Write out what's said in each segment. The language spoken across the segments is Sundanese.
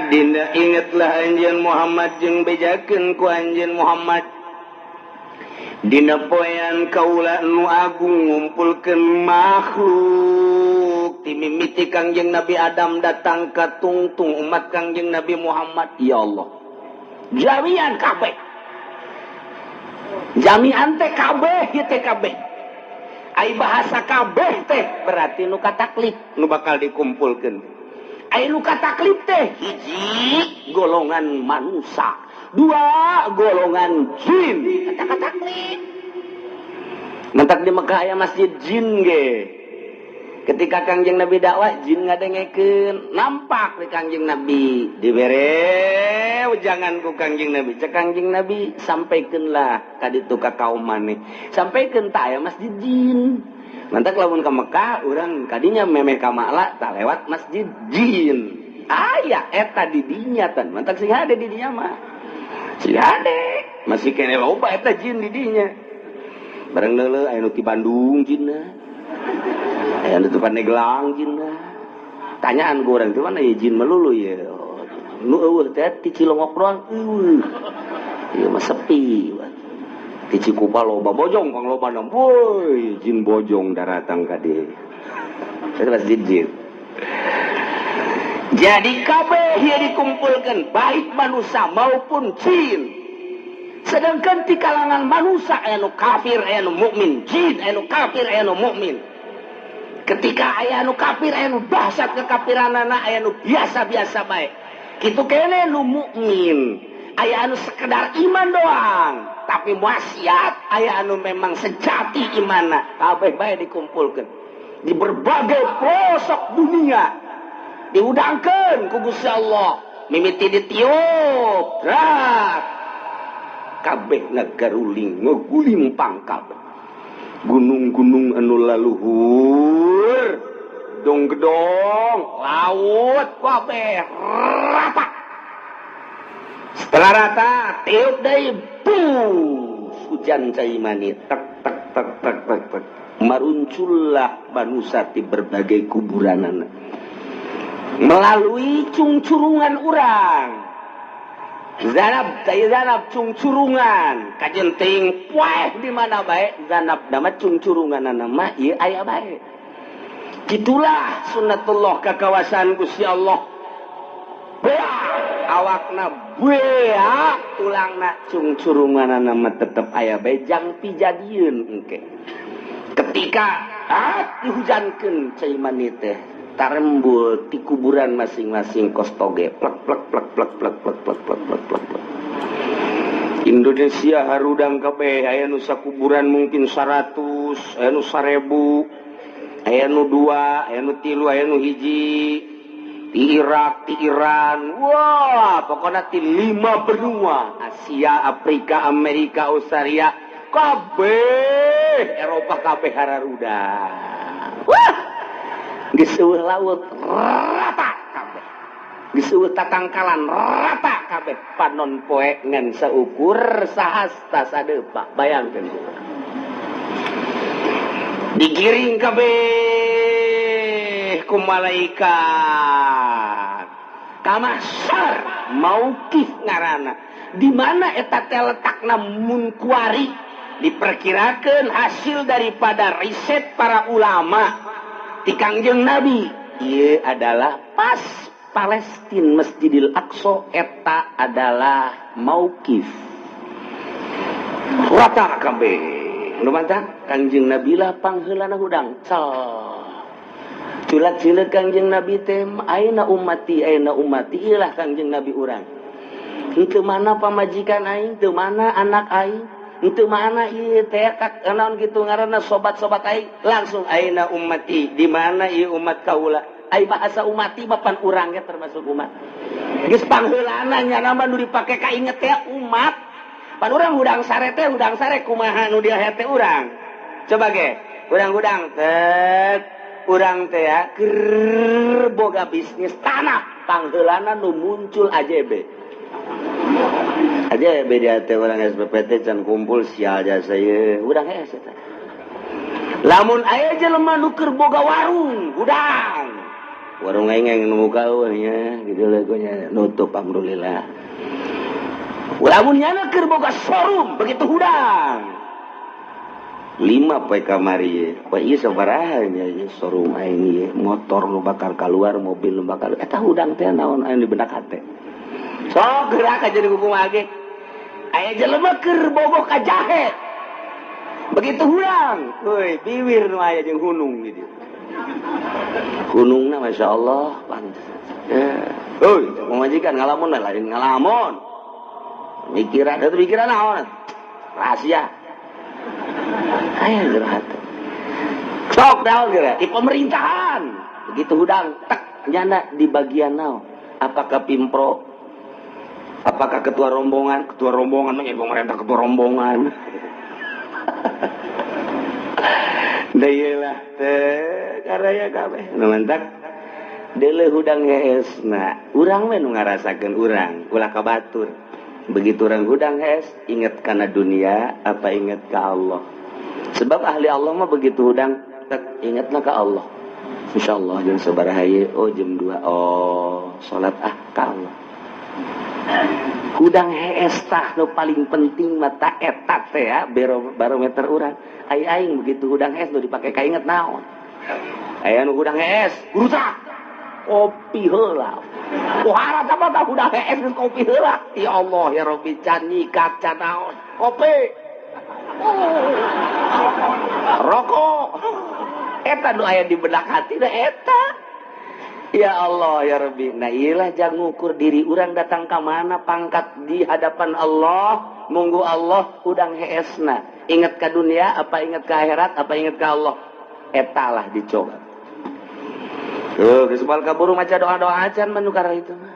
Dina ingetlah anjeun Muhammad jeung bejakeun ku anjeun Muhammad Dina poean kaula nu agung ngumpulkeun makhluk ti mimiti Kangjeng Nabi Adam datang ka tungtung umat Kangjeng Nabi Muhammad. Ya Allah, jamian kabeh, jamian teh kabeh ieu teh kabeh. Ai bahasa kabeh teh berarti nu kataklif nu bakal dikumpulkeun. Ai nu kataklif teh hiji golongan manusia, dua golongan jin. Kata taklif mentak di Mekah aya masjid jin ge. Ketika Kangjeng Nabi dakwah, jin ngadengekeun, nampak di Kangjeng Nabi, dibere jangan ku Kangjeng Nabi. Cek Kangjeng Nabi, sampaikanlah ka ditu ka kaum maneh, sampaikan tak aya masjid jin. Mantak lamun ka Mekah urang kadinya memeh ka Ma'la tak lewat masjid jin, aya eta di dinya tan. Mantak sing hade di dinya mah, sing hade masih kene loba eta jin di dinya. Bareng leuleuh aya nu ti Bandung jinna, aya nu ti Pandeglang jinna. Tanyaan ku urang, "Ti mana ya jin melulu ya?" Nu eueuh teh ti Cilongok doang eueuh, ieu mah sepi. Ti Cikupa loba, Bojong pang loba, woi jin Bojong daratang ka dieu. Eta masjid jin. Jadi kabeh ieu dikumpulkan, baik manusia maupun jin. Sedangkan di kalangan manusia aya nu kafir, aya nu mukmin, jin aya nu kafir, aya nu mukmin. Ketika aya nu kafir, aya nu dahsyat kekafiranana, aya nu biasa-biasa bae. Kitu kene nu mukmin, aya anu sekedar iman doang tapi maksiat, aya anu memang sejati imana. Kabeh bae dikumpulkan di berbagai pelosok dunia, diudangkeun ku Gusti Allah, mimiti ditiup rak kabeh ngagaruling, ngegulimpang kabeh. Gunung-gunung anu laluhur, gedong-gedong, laut, kabeh rata. Setelah rata, tiup deui, bus, hujan cai mani, tek tek tek tek tek tek, maruncullah manusia di berbagai kuburan melalui cungcurungan urang. Zanab tai zanab cungcurungan kajenting poeh di mana bae, zanab nama cungcurungan nama ieu aya bae. Gitulah sunnatullah, kakawasan Gusti Allah. Beak awakna, beak tulangna, cungcurungan nama tetep aya bae jang pijadieun. Engke ketika dihujankeun cai mani teh, tarembul di kuburan masing-masing kos toge, plek plek plek plek plek plek plek plek plek plek plek. Indonesia harudang kabeh. Aya nu sakuburan mungkin 100, aya nu 1000, aya nu dua, aya nu tilu, aya nu hiji. Di Irak, di Iran, wah, pokoknya di lima benua, Asia, Afrika, Amerika, Australia, kabeh, Eropa, kabeh hararudang. Wah, geus eueuh laut, rata kabeh. Geus eueuh tatangkalan, rata kabeh. Panon poe ngan saukur sahasta sadepa. Bayangkeun, digiring kabeh ku malaikat ka mahsyar, mauqif ngaranna. Di mana eta teh letakna? Mun kuari diperkirakan hasil daripada riset para ulama di Kangjeng Nabi, ieu adalah pas Palestina, Masjidil Aqsa, eta adalah mauqif. Rata kabeh. Nu mantap Kangjeng Nabi lah pangheulana hudang. Culat-cilet Kangjeng Nabi teh, "Aina ummati, aina ummati?" Ilah Kangjeng Nabi urang. Henteu mana pamajikan aing, teu mana anak aing, henteu mana ieu teh naon kitu ngaranna, sobat-sobat aing. Langsung, "Aina ummati?" Di mana ieu umat kaula? Ai bahasa umati bapan urang ge termasuk umat. Geus pangheulana nya nama nu dipake kainget teh umat. Pan urang hudang sare teh, hudang sare kumaha nu dia hete urang. Coba ge, urang hudang tet, urang teh ya keur boga bisnis tanah, pangheulana nu muncul AJB. AJB dia teh urang SPPT can kumpul, sial jasa ieu. Urang hese teh. Lamun aya jelema nu keur boga warung, hudang. Warung aing yang nu muka eueuh nya gitu nya nutup alhamdulillah. Lamun nyana keur boga showroom begitu hudang. 5 poe kamari poe ieu sabaraha nya ieu showroom aing ieu motor nu bakal keluar mobil nu bakal eta hudang teh naon anu di benak hate. Sok gerak aja di kumaha ge. Aya jelema keur bogoh ka jahe. Begitu hudang, euy biwir nu aya jeung hunung di dieu. Hunungna Masya Allah pantes. Euy, pamajikan ngalamun lain ngalamun. Mikiran itu pikiran naon? Rahasia. Aya jero hate. Sok daun geura di pemerintahan. Begitu hudang tek nyana di bagian naon? Apakah pimpro? Apakah ketua rombongan? Ketua rombongan mah pemerintah ketua rombongan. Da ieu lah teh karaya kabeh. Nu mantak deuleuh hudang heesna. Urang we nu ngarasakeun urang, ulah ka batur. Begitu urang hudang hees, inget kana dunia apa inget ka Allah. Sebab ahli Allah mah begitu hudang tek ingetna ka Allah. Insyaallah jam sabaraha ieu? Oh jam 2. Oh, salat ah ka Allah. Hudang hees tah nu paling penting mah ta eta teh ya barometer urang. Ai aing begitu hudang hees nu dipake kainget naon. Aya nu hudang hees, rusak. Kopi heula. Pohara apa tah hudang hees geus kopi heula. Ya Allah ya Rabbi can nyikat can naon. Kopi. Oh. Rokok. Eta nu aya di benak hati da eta. Ya Allah ya Rabbi. Nah iyalah jangan ngukur diri urang datang ka mana pangkat di hadapan Allah, munggu Allah hudang heesna. Ingat ka dunia apa ingat ka akhirat apa ingat ka Allah. Etalah dicoba. Tuh geus bal kaburu maca doa-doa acan manukar itu mah.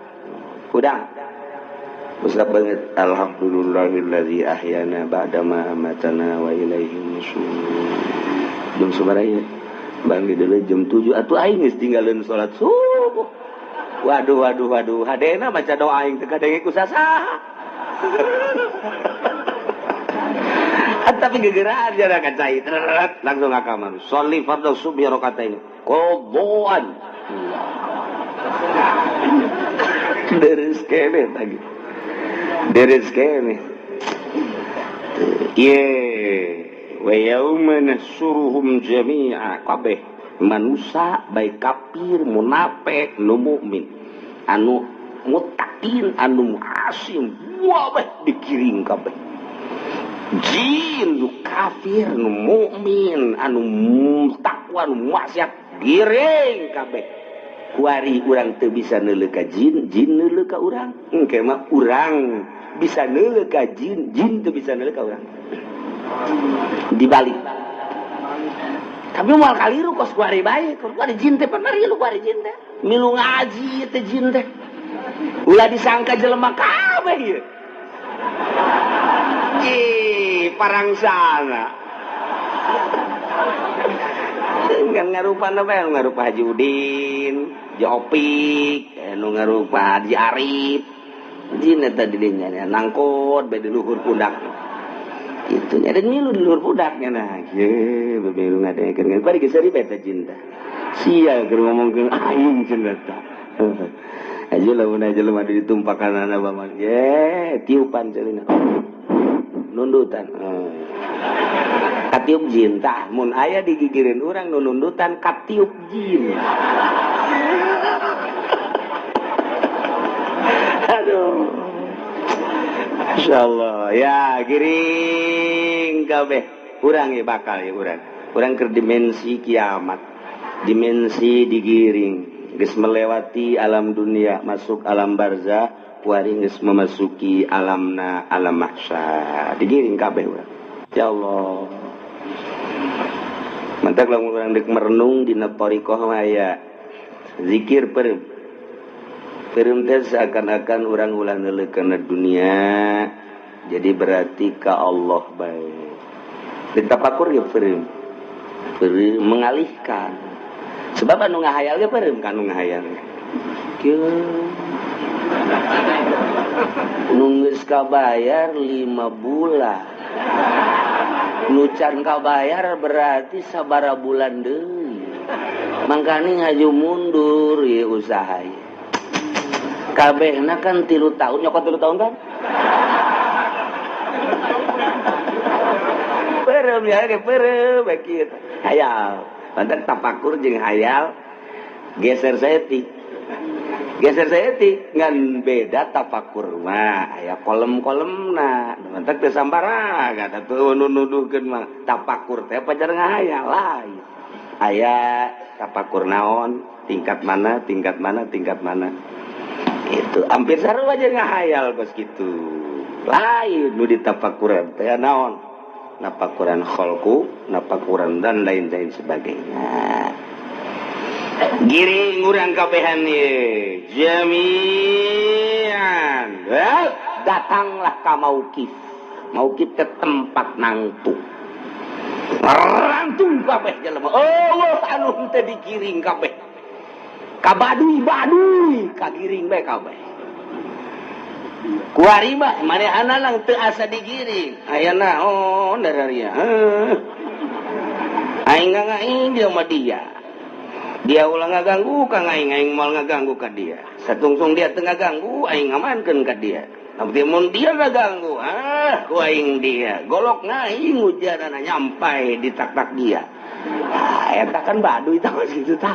Hudang. Usap banget alhamdulillahillazi ahyana ba'da ma amatana wa ilaihi nusyur. Jam sabaraha ieu? Bang di deuleu jam 7 atuh aing geus tinggalin salat subuh. Waduh waduh waduh, hadena maca doa aing teh kadenge ku sasaha. Tapi gegeraan jara ka cai langsung ka kamar. Sholli fardhu subhi rakaatain. Qadhaan. Deres kene tadi. Deres kene. Ye wa yauma nahsyuruhum jami'a kabeh manusia baik kafir munafik nu mukmin anu muttaqin anu asim wabeh dikiring kabeh jin nu kafir nu mukmin anu takwa nu maksiat giring kabeh kuari urang teu bisa neuleuh ka jin, jin neuleuh ka urang engke mah urang bisa neuleuh ka jin, jin teu bisa neuleuh ka urang dibalik. Tapi moal kaliru kos kuari bae, kuari jin teh pernah rilu kuari jin teh. Milu ngaji teh jin teh. Ulah disangka jelema kabeh ieu. Ih, parangsana. Ngan ngarupa apa ngarupa Haji Udin, Haji Opik, nu ngarupa Haji Arif. Jin eta di dinya nangkot bae di luhur pundak. Itu nya dan milu di luhur pundaknya nah. Ye, milu ngadengekeun bari geus seuri bae teh cinta. Sia keur ngomongkeun aing cenah tah. Aja lamun aja jelema ditumpakanana bamang. Ye, tiupan ceulina. Nundutan. Katiup jin tah mun aya digigireun urang nu nundutan katiup jin. Aduh. Insyaallah ya giring kabeh urang ya bakal ya urang. Urang keur dimensi kiamat. Dimensi digiring geus melewati alam dunia masuk alam barzah kuari geus memasuki alamna alam mahsyar. Digiring kabeh urang. Ya Allah. Mantak lamun urang deuk merenung dina thariqah mah aya zikir peureum. Peureum teh seakan-akan urang ulah neuleuh kana dunia. Jadi berarti ka Allah bae. Ditapakur ge peureum. Peureum mengalihkan. Sebab anu ngahayal ge peureum ka anu ngahayal. Kieu. Nu geus kabayar 5 bulan. Nu can kabayar berarti sabaraha bulan deui. Mangkani ngaju mundur ya usaha ya. Kabehna kan 3 tahun, nyokot 3 tahun kan? Perem ya, perem kieu. Hayal. Mantan tapakur jeung hayal geser saeutik. Geser saeutik ngan beda tapakur mah aya kolem-kolemna. Mantak teu sambarangan atuh nu nuduhkeun mah tapakur teh pajar ngahayal lain. Aya tapakur naon, tingkat mana, tingkat mana, tingkat mana. Itu hampir sarua aja ngahayal kos kitu. Lain nu ditapakuran teh naon? Napakuran kholku, napakuran dan lain-lain sebagainya. Giring urang kabehan ye jami'an. Well, datanglah ka mauqif. Mauqif ke tempat nangtung. Rantung kabeh jelema. Oh, anu henteu digiring kabeh. Ka baduy-baduy kagiring bae kabeh. Kuari mah manehana lang teu asa digiring. Aya naon dararia. Aing ngaing dia mah dia. Dia ulah ngaganggu ka aing, aing moal ngaganggu ka dia. Satungsung dia teu ngaganggu, aing ngamankeun ka dia. Tapi mun dia ngaganggu, ah ku aing dia. Golok ngaing ujarana nyampai di tak-tak dia. Ah eta kan baduy tah kitu tah.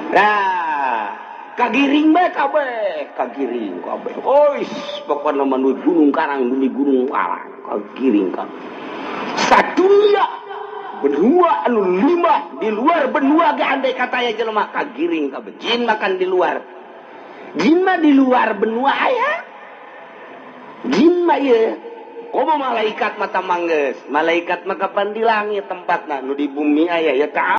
Nah, kagiring bae kabeh, kagiring kabeh. Ois, pokona mah nu Gunung Karang, nu Gunung Karang, kagiring kabeh. Sadunia benua anu 5 di luar benua ge andai kata aya jelema kagiring kabeh. Jin makan di luar. Jin mah di luar benua aya. Jin mah ieu. Komo malaikat mata manggeus. Malaikat mah kapan di langit tempatna, nu di bumi aya ya.